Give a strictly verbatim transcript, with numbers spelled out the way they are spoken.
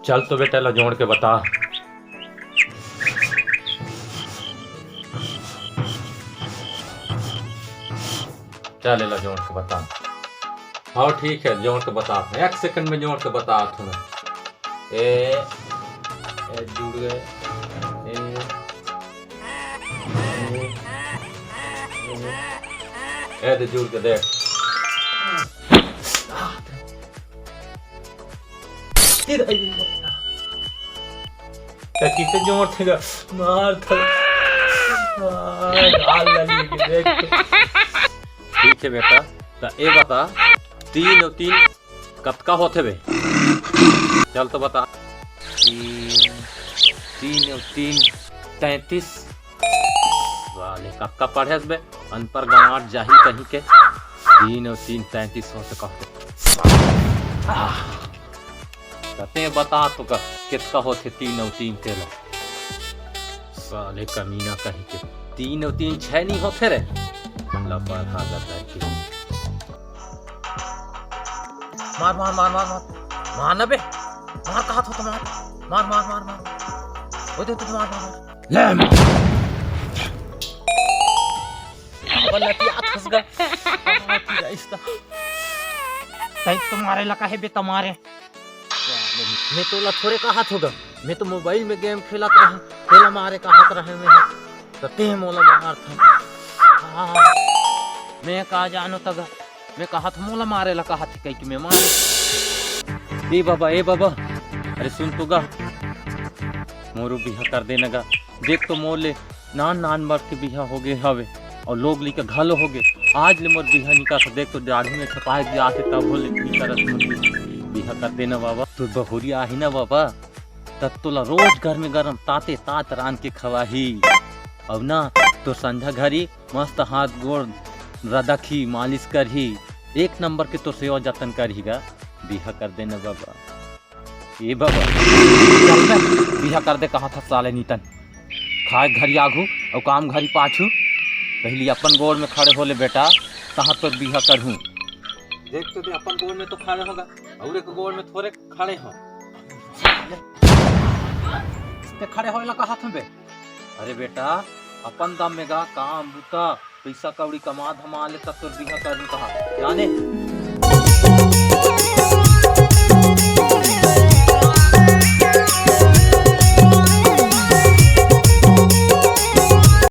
चल तो बेटा, ला जोड़ के बता। चल, एला जोड़ के बता। हाँ, ठीक है, जोड़ के बता। एक सेकंड में जोड़ के बता तू ना। ए, ए, जुड़ गए। ए, ए, ए, ए, दे जुड़ के देख। त किसे जोड़ थे गा? मार था। मार, गाल लगी के देख। ठीक है बेटा, त ए बता, तीन और तीन कतका होथे बे? चल तो बता। तीन, तीन और तीन, तैंतीस। साले, कतका पढ़ेस बे? अनपढ़ गंवार जाहिल कहीं के। तीन और तीन तैंतीस होथे कहथे। आह। त तें बता तो का, कितका होथे तीन अउ तीन तेला? साले कमीना कहीं के, तीन अउ तीन छह नहीं होथे रे। लबर हालत है कि। मार, मार, मार, मार, मार। मार ना बे। मार, कहा तो मार। मार, मार, मार, मार। ओए, दे, दे, मार, मार, मार। ले मार। अब लतिया फंस गया। तैं तो मारे लगा है बे, त मारे। मैं तोला थोरे कहत हों गा, मैं तो मोबाइल में गेम खेलत रहें, तेला मारे कहत रहें मैं। त तें मोला मारथस। हाँ, मैं का जानों त गा, मैं कहत हों मोला मारे ला कहत हे कहिके मैं मार। ए बाबा, ए बाबा, अरे सुन तो गा, मोरो बिहा कर देना गा। देख तो मोर ले नान नान बर के बिहा हो गे हवे, अउ लोग लइका घलो हो गे। आज ले मोर बिहा निकर, देख तो दाढ़ी में छपाए दिया से तब हो ले निकर मोर बिहा। बिहा कर देना बाबा, तोर बहुरिया आही ना बाबा, तब तोला रोज घर में गरम ताते तात रांध के खवाही। अब ना तो संझा घरी मस्त हाथ गोड़ रदखी, मालिश करही, एक नंबर के तोर सेवा जतन करही गा। बिहा कर देना बाबा। ए बाबा, चल बे, बिहा कर दे कहत हस साले नीतन। खाए घरी आघू अउ काम घरी पाछू। पहिली अपन गोड़ में खड़े हो ले बेटा, तहाँ तोर बिहा करहूँ। देख तो दे, अपन गोड़ में तो खड़े हों गा, अउ एक गोड़ में थोरे खड़े हों। तें खड़े होए ला कहत हस बे? अरे बेटा, अपन दम में गा काम बूता, पइसा कौड़ी कमा धमा ले तब तोर बिहा करहूँ कहा, जाने?